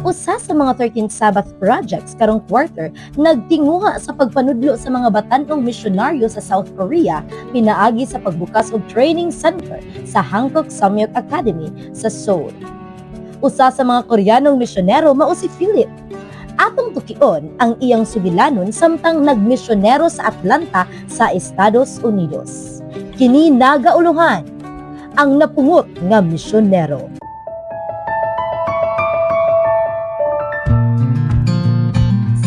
Usa sa mga 13th Sabbath projects karong quarter nagtinguha sa pagpanudlo sa mga batan-ong misyonaryo sa South Korea pinaagi sa pagbukas og training center sa Hankook Samyuk Academy sa Seoul. Usa sa mga Koreanong misyonero mao si Philip. Atong tukion ang iyang sugilanon samtang nagmisyonero sa Atlanta sa Estados Unidos. Kini nagauluhan ang napungot nga misyonero.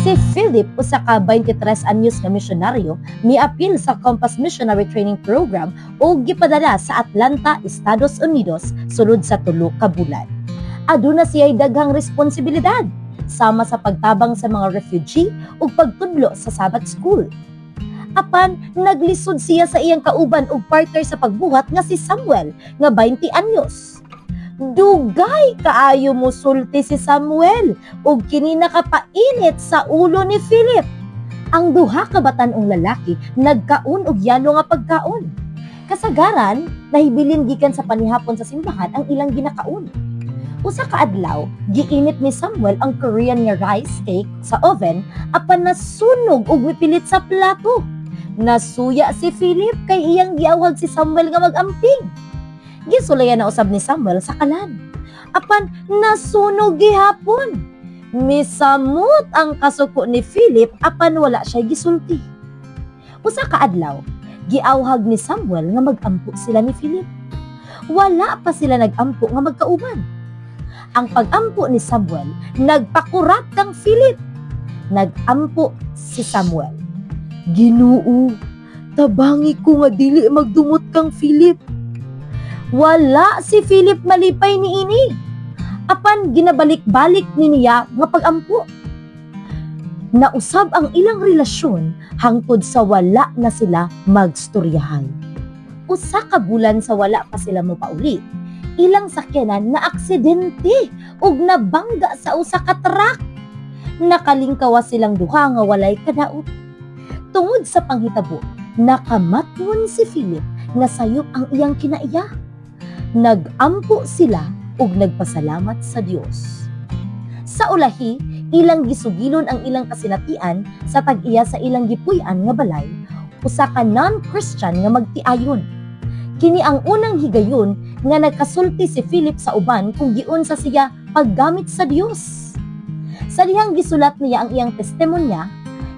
Si Philip, usa ka 23 anyos nga misyonaryo, miapil sa Compass Missionary Training Program ug gipadala sa Atlanta, Estados Unidos sulod sa 3 ka bulan. Aduna siya'y daghang responsibilidad sama sa pagtabang sa mga refugee ug pagtudlo sa Sabbath School. Apan naglisod siya sa iyang kauban ug partner sa pagbuhat nga si Samuel nga 20 anyos. Dugay kaayo musulti si Samuel ug kini nakapainit sa ulo ni Philip. Ang duha ka batan-ong lalaki nagkaon og yalo nga pagkaon. Kasagaran, nahibilin gikan sa panihapon sa simbahan ang ilang ginakaon. Usa ka adlaw, giinit ni Samuel ang Korean nga rice cake sa oven apan nasunog ug mipilit sa plato. Nasuya si Philip kay iyang giawhag si Samuel nga mag-amping. Gisulayan na usab ni Samuel sa kalan. Apan nasunog gihapon. Misamot ang kasuko ni Philip apan wala siya gisulti. Usa ka adlaw, giawhag ni Samuel nga magampo sila ni Philip. Wala pa sila nagampo nga magkauban. Ang pagampo ni Samuel nagpakurat kang Philip. Nagampo si Samuel. "Ginoo, tabangi ko nga dili magdumot kang Philip." Wala si Philip malipay niini. Apan ginabalik-balik ni niya nga pagampo. Nausab ang ilang relasyon hangtod sa wala na sila magstoryahay. 1 ka bulan sa wala pa sila mopauli, ilang sakyanan na aksidente ug nabangga sa usa ka truck. Nakalingkawa silang duha nga walay kadaot. Tungod sa panghitabo, nakamatngon si Philip nga sayop ang iyang kinaiya. Nagampo sila ug nagpasalamat sa Dios. Sa ulahi, ilang gisugilon ang ilang kasinatian sa tag-iya sa ilang gipuy-an nga balay, usa ka non-Christian nga magtiayon. Kini ang unang higayon nga nagkasulti si Philip sa uban kung giunsa siya paggamit sa Dios. Sa dihang gisulat niya ang iyang testimonya,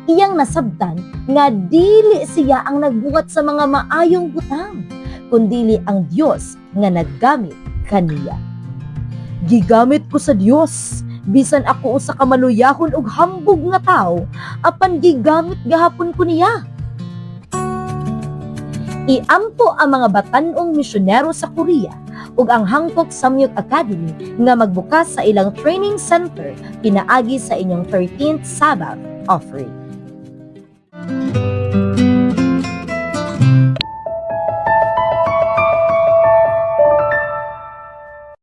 iyang nasabtan nga dili siya ang nagbuhat sa mga maayong butang, kundili ang Dios nga naggamit kaniya. "Gigamit ko sa Dios, bisan ako usa ka maluyahon ug hambog nga tawo, apan gigamit gahapon ko niya." Iampo ang mga batan-ong misyonero sa Korea ug ang Hankook Samyuk Academy nga magbukas sa ilang training center pinaagi sa inyong 13th Sabbath offering.